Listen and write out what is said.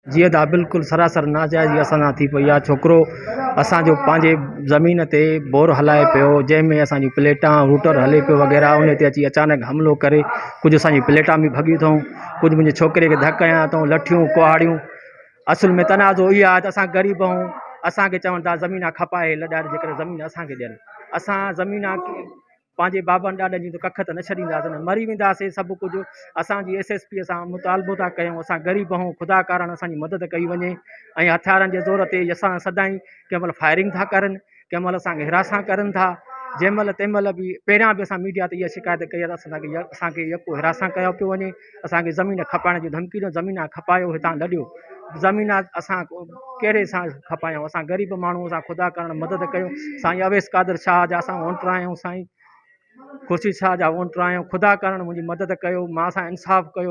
جي ادا بلڪل سراسر ناجائزي اسان سان ٿي پئي آ ڇوڪرو اسان جو پنهنجي زمين تي بور هلائي پيو جنهن ۾ اسان جون پليٽان روٽر هلي پيو وغيره ان تي اچي اچانڪ حملو ڪري ڪجهه اسان جون پليٽان به ڀڳيون اٿئون ڪجهه منهنجي ڇوڪري کي ڌڪ هنيا اٿئون لٺيون ڪهاڙيون اصل ۾ تنازعو اهو آهي ته اسان غريب آهيون اسان کي چون ٿا زمين کپائي لڏائي جيڪڏهن زمين اسان کي ڏين اسان زمين پنهنجي بابن ڏاڏن جي ته ڪک ته نه ڇڏينداسين نه مري وينداسين سڀ ڪجهه اسان جي ايس ايس پي سان مطالبو ٿا ڪيون اسان غريب آهيون خدا ڪارڻ اسان جي مدد ڪئي وڃي ۽ هٿيارن جي زور تي اسان سدائين ڪنهن مهل فائرنگ ٿا ڪرن ڪنهن مهل اسان کي هراسان ڪرن ٿا جنهن مهل تنهن مهل به پهريان به اسان ميڊيا تي اها شڪايت ڪئي آهي ته اسان کي اسان کي يڪو هراسان ڪيو پيو وڃي اسان کي زمين کپائڻ جون ڌمڪيون ڏين زمين کپايو هتان لڏيو زمين اسان ڪهڙي سان کپايون اسان غريب ماڻهو اسان خدا ڪارڻ مدد ڪيو سائين اويس قادر شاهه جا اسان وونٽر آهيون سائين خورشيد شاهه جا وونٽر آهيون خدا ڪارڻ منهنجي مدد ڪيو مان سان انصاف ڪيو.